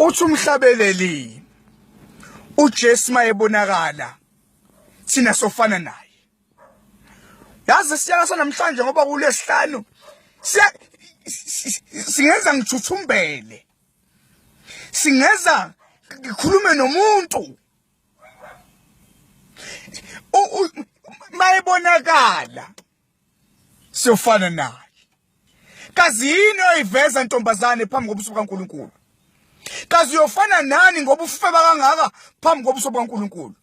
Uthi umhlabeleli uJesu mayebonakala thina sofana naye. Yazi siyaka sanamhlanje ngoba kulesihlanu siya singenza ngithuthumbele. Singeza ngikhulume nomuntu. Mayebonakala siyofana naye. Kazi yini oyiveza ntombazane phambi kobuso bukaNkulunkulu? Kazi uyofana nani ngoba ufeba kangaka phambi kobuso bukaNkulunkulu?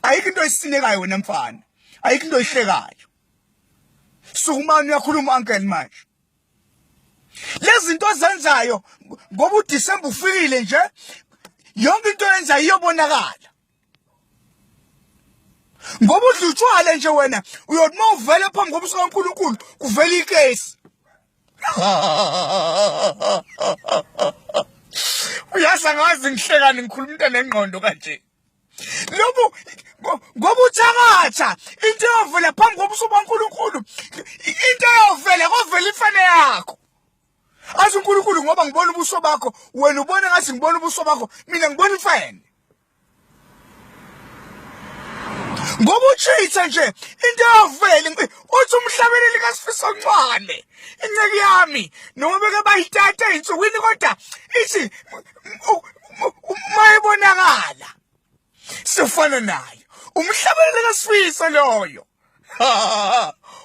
Ayikho into oyisinekayo wena mfana. Ayikho into oyihlekayo. Sukumani uyakhuluma uncle manje. Lezi zinto ozenzayo ngoba uDecember ufikile nje yonke into oyenzayo iyobonakala. Ngoba udla utshwala nje wena uyothi uma uvela phambi kobuso kaNkulunkulu kuvela ikesi. Uyazi angazi ngihlekani ngikhuluma into enengqondo kanje. Lobu ngoba uthakatha into eyovela phambi kobuso bukaNkulunkulu into eyovela kovela imfene yakho. Azi uNkulunkulu ngoba ngibona ubuso bakho wena ubona ngathi ngibona ubuso bakho mina ngibona imfene. Ngoba uchitha nje into eyovela uthi umhlabeleli kaSifiso Ncwane inceki yami noma beke bayitata ey'nsukwini kodwa ithi mayebonakala sifana naye umhlabeleli kaSifiso loyo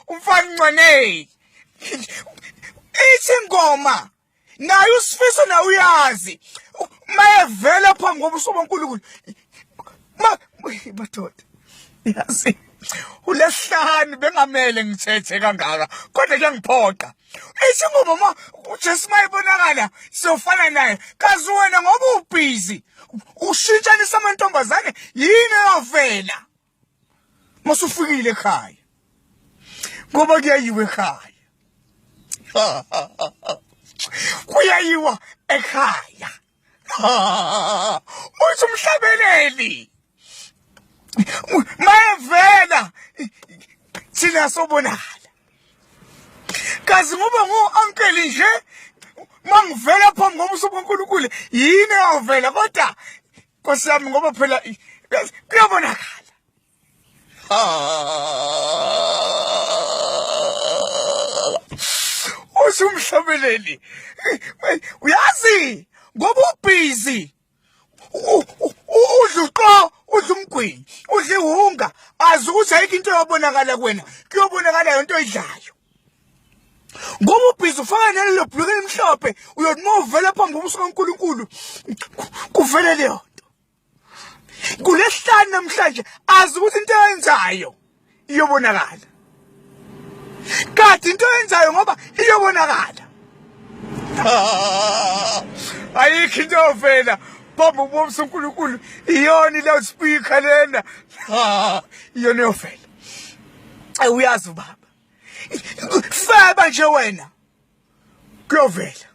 umfana Ncwane ithi ingoma naye usifiso naye uyazi mayevela phambi kobuso boNkulunkulu ma madoda yazi ulesihlanu bengamele ngithethe kangaka kodwa kuyangiphoqa ithi ngoba ma uJesu mayebonakala siyofana naye kazi wena ngoba ubhizi ushintshanisa amantombazane yini eyovela masufikile ekhaya ngoba kuyayiwa ekhaya kuyayiwa ekhaya uthi umhlabeleli mayevela thina sobonakala kazi ngoba ngu-ankeli nje mangivela phambi kobuso bukaNkulunkulu yini eyovela kodwa Nkosi yami ngoba phela kuyabonakala. Usho umhlabeleli. Uyazi ngoba ubhizi udla uqo udla umgwini udla iwunga azi ukuthi ayikho into eyobonakala kuwena kuyobonakala yonto oyidlayo ngoba ubhizi ufaka nalelo bhuluku elimhlophe uyothi uma uvela phambi kobuso kaNkulunkulu kuvele leyo nto kulesihlanu namhlanje azi ukuthi into oyenzayo iyobonakala kade into oyenzayo ngoba iyobonakala ayikho into eyovela phambi kobuso uNkulunkulu iyona i-loudspeaker lena iyona eyovela uyazi ubaba feba nje wena kuyovela.